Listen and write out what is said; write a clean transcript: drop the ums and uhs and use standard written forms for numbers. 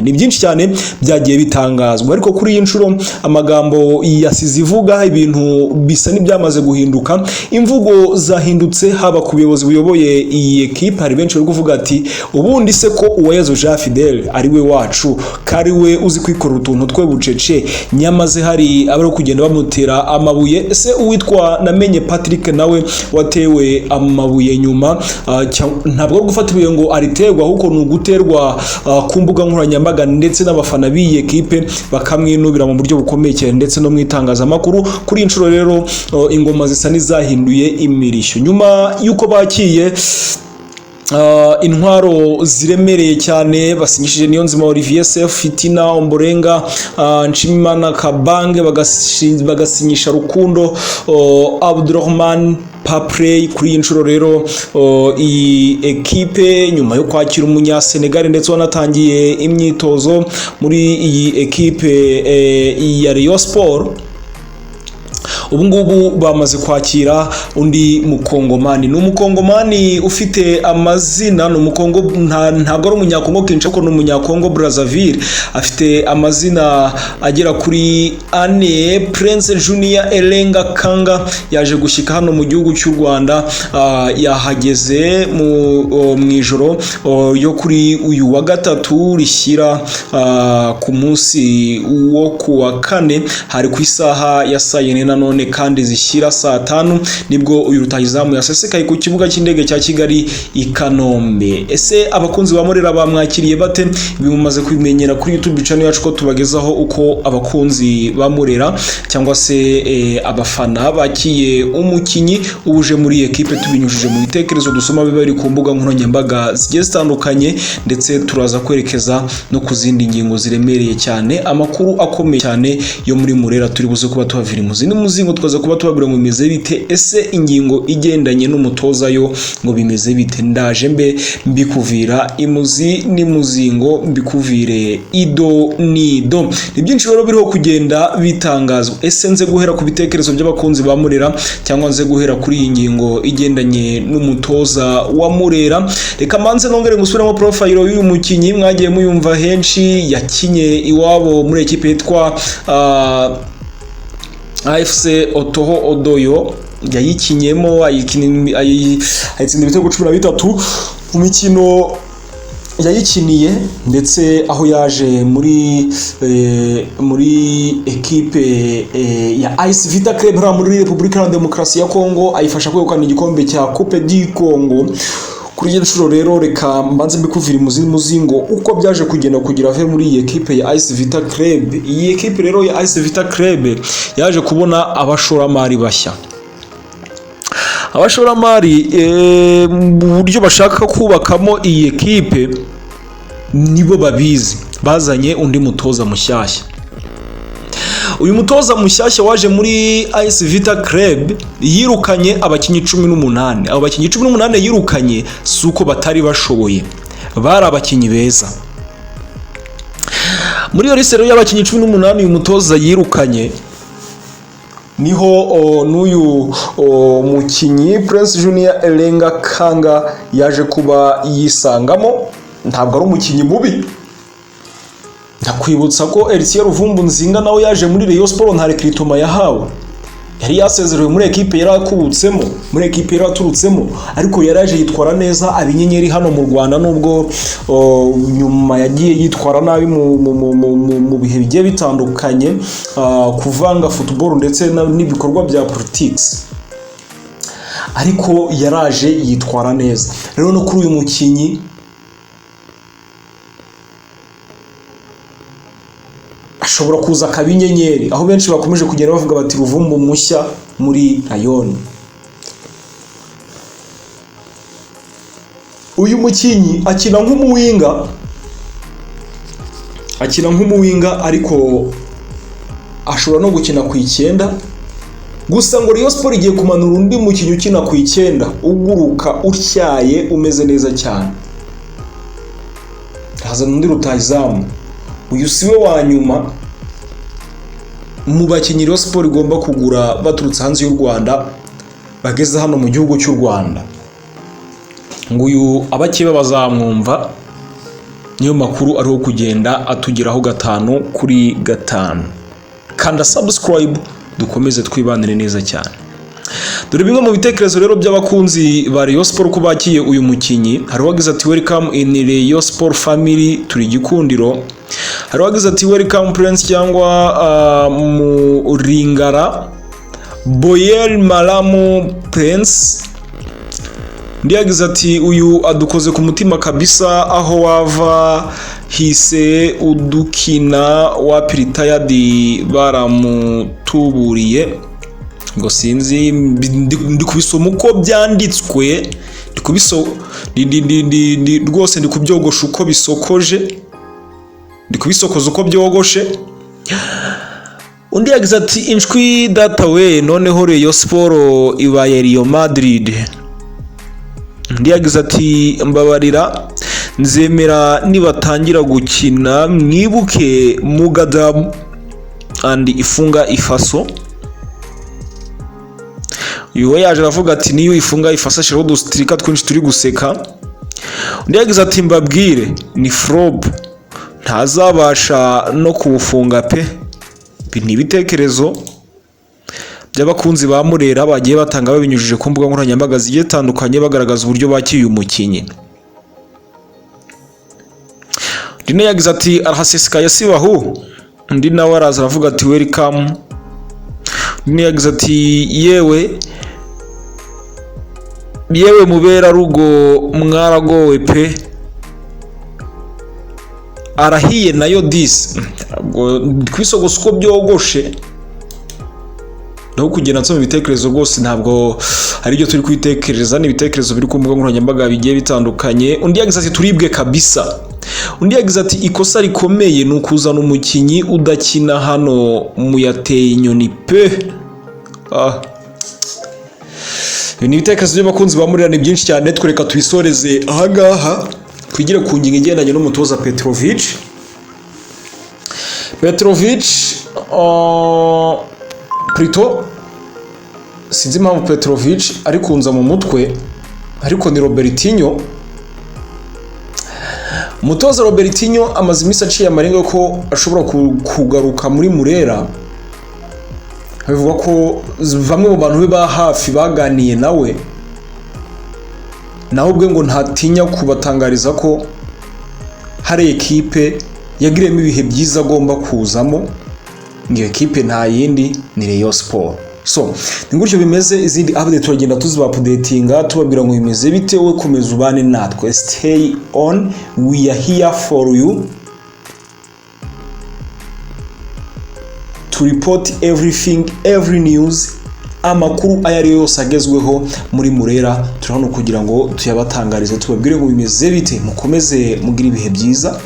Ni byinshi cyane byagiye bitangazwa, ariko kuri iyi nshuro amagambo yasize ivuga ibintu bisa n'ibyamaze guhinduka, imvugo zahindutse haba ku buyobozi buyoboye iyi ekipe. Hari benshi bari kuvuga ati: "Ubundi se ko Uwayezu Jean Fidel ari we wacu, ko ari we uzi kwikorera utuntu twe bucece, nyamaze hari abari kugenda bamutera amabuye?" Ese uwitwa Namenye Patrick nawe watewe amabuye nyuma, ntabwo ari gufata ibuye ngo ariterwa, ahubwo ni uguterwa ku mbuga nkoranyambaga ndetse n'abafana b'iyi ekipe bakamwinubira mu buryo bukomeye cyane, ndetse no mu itangazamakuru. Kuri iyi nshuro rero ingoma zisa n'izahinduye imirishyo nyuma y'uko bakiye intwaro ziremereye cyane. Basinyishije Niyonzima Olivier Sefu, Fitina Omborenga, Nshimimana Kabange, bagasinyisha Rukundo Abdurrahman Paprey. Kuri iyi nshuro rero iyi ekipe, nyuma yo kwakira umunyasenegali ndetse wanatangiye imyitozo muri iyi ekipe ya Rayon Sport, ubu ngubu bamaze kwakira undi mukongomani. Ni umukongomani ufite amazina, ni umukongo, ntabwo ari umunyakongo Kinshasa, ariko ni umunyakongo Brazzaville. Afite amazina agera kuri ane. Prince Junior Elenga Kanga yaje gushyika hano mu gihugu cy'u Rwanda, yahageze mu ijoro yo kuri uyu wa gatatu rishyira ku munsi wo ku wa kane. Hari ku isaha ya saa yine nanone kandi zishyira saa tanu, nibwo uyu rutahizamu yasesekaye ku kibuga cy'indege cya Kigali i Kanombe. Ese abakunzi ba Murera bamwakiriye bate? Ibi mumaze kubimenyera kuri YouTube channel yacu, ko tubagezaho uko abakunzi ba Murera cyangwa se abafana bakiye umukinyi uje muri ekipe, tubinyujije mu bitekerezo dusoma biba biri ku mbuga nkoranyambaga zigiye zitandukanye. Ndetse turaza kwerekeza no ku zindi ngingo ziremereye cyane, amakuru akomeye cyane yo muri Murera turi buze kuba tuhavira imuzi n'umuzingo, tukaza kuba tubabwira ngo bimeze bite. Ese ingingo igendanye n'umutoza yo ngo bimeze bite? Ndaje mbe mbikuvira imuzi n'imuzingo, mbikuvire ido nido. Ni byinshi rero biriho kugenda bitangazwa. Ese nze guhera ku bitekerezo by'abakunzi ba Murera cyangwa nze guhera kuri iyi ngingo igendanye n'umutoza wa Murera? Reka manze nongere gusubiramo profile y'uyu mukinyi mwagiye muyumva henshi. Yakinye iwabo muri ekipe yitwa AFC Otoho Odoyo, yayikinyemo ayitsinda ibitego 13 mu mikino yayikiniye. Ndetse aho yaje muri ekipe ya AS Vita Club hariya muri Repubulika Iharanira Demokarasi ya Kongo, ayifasha kwegukana igikombe cya Coupe du Congo. Kuri iyi nshuro rero reka mbanze mbikuvira muzingo uko byaje kugenda kugira ave muri iyi ekipe ya AS Vita Club. Iyi ekipe rero ya AS Vita Club yaje kubona abashoramari bashya, abashoramari mu buryo bashaka kubakamo iyi ekipe nibo babizi. Bazanye undi mutoza mushyashya. Uyu mutoza mushyashya waje muri AS Vita Club yirukanye abakinnyi 18. Abo bakinnyi 18 yirukanye si uko batari bashoboye, bari abakinnyi beza. Muri iyo liste rero y'abakinnyi 18 uyu mutoza yirukanye, niho n'uyu mukinnyi Prince Junior Elenga Kanga yaje kuba yisangamo. Ntabwo ari umukinnyi mubi. Ndakwibutsa ko Heritier Ruvumbu Nzinga nawe yaje muri Rayon Sport nta recrutement yahawe, yari yasezerewe muri ekipe yari akubutsemo, muri ekipe yari aturutsemo, ariko yaraje yitwara neza, aba inyenyeri hano mu Rwanda, nubwo nyuma yagiye yitwara nabi mu bihe bigiye bitandukanye, kuvanga football ndetse n'ibikorwa bya politics, ariko yaraje yitwara neza. Rero no kuri uyu mukinyi ashobora kuza akaba inyenyeri, aho benshi bakomeje kugenda bavuga bati: "Ruvumbu mushya muri Rayon." Uyu mukinyi akina nk'umuwinga, akina nk'umuwinga, ariko ashobora no gukina ku 9. Gusa ngo Rayon Sport igiye kumanura undi mukinnyi ukina ku 9, uguruka, utyaye, umeze neza cyane. Hazana undi rutahizamu. Uyu si we wa nyuma mu bakinnyi Rayon Sport igomba kugura baturutse hanze y'u Rwanda bageze hano mu gihugu cy'u Rwanda. Ngo uyu abakeba bazamwumva. Niyo makuru ariho kugenda atugeraho 5 kuri 5. Kanda subscribe, dukomeze twibanire neza cyane. Dore bimwe mu bitekerezo rero by'abakunzi ba Rayon Sport ko bakiye uyu mukinyi. Hari uwagize ati: "Welcome in Rayon Sport family, turi igikundiro." Hari uwagize ati: "Welcome Prince cyangwa Muringara Boyel Malamu Prince." Undi yagize ati: "Uyu adukoze ku mutima kabisa, aho wava hise udukina wa retired baramutuburiye." Ngo sinzi, ndi kubisoma uko byanditswe, ndi kubiso ndi rwose, ndi kubyogosha uko bisokoje, ndi kubisokoza uko byogoshe. Undi yagize ati: "Inshwi data we, noneho Rayon Sport ibaye Real Madrid." Undi yagize ati: "Mbabarira, nzemera nibatangira gukina, mwibuke Mugadamu and ifunga ifaso." Uyu we yaje aravuga ati: "Niyo ifunga ifaso," ashyiraho udusitirika twinshi turi guseka. Undi yagize ati: "Mbabwire, ni flop, ntazabasha no kuwufunga pe." Ibi ni ibitekerezo by'abakunzi ba Murera bagiye batanga babinyujije ku mbuga nkoranyambaga zigiye zitandukanye, bagaragaza uburyo bakiriye umukinnyi. Undi yagize ati: "Arahasesekaye sibahu." Undi nawe araza aravuga ati: "Welcome." Undi yagize ati: "Yewe yewe, mubera rugo mwaragowe pe, arahiye nayo disi." Ntabwo kwisogosa uko byogoshe naho kugenda nsoma ibitekerezo rwose, ntabwo ari ibyo turi kwitekereza, ni ibitekerezo biri ku mbuga nkoranyambaga bigiye bitandukanye. Undi yagize ati: "Turibwe kabisa." Undi yagize ati: "Ikosa rikomeye ni ukuzana umukinnyi udakina hano, muyateye inyoni pe." Ah. Ibi ni ibitekerezo by'abakunzi ba Murera, ni byinshi cyane. Twereka tubisoreze ahangaha, twigire ku ngingo igendanye n'umutoza Petrovic. Petrovic, plutôt sinzi impamvu Petrovic ari kunza mu mutwe, ariko ni Robertinho. Umutoza Robertinho amaze iminsi aciye amarenga ko ashobora kugaruka muri Murera. Bivuga ko bamwe mu bantu be ba hafi baganiye nawe, nawe ubwe ngo ntatinya kubatangariza ko hari ekipe yagiriyemo ibihe byiza agomba kuzamo. Ngo iyo ekipe nta yindi, ni Rayon Sport. So ni gutyo bimeze. Izindi update turagenda tuziba-updatinga, tubabwira ngo bimeze bite. Wowe komeza ubane natwe, stay on, we are here for you to report everything, every news. Amakuru ayo ari yo yose agezweho muri Murera, turi hano kugira ngo tuyabatangarize, tubabwire ngo bimeze bite. Mukomeze mugire ibihe byiza.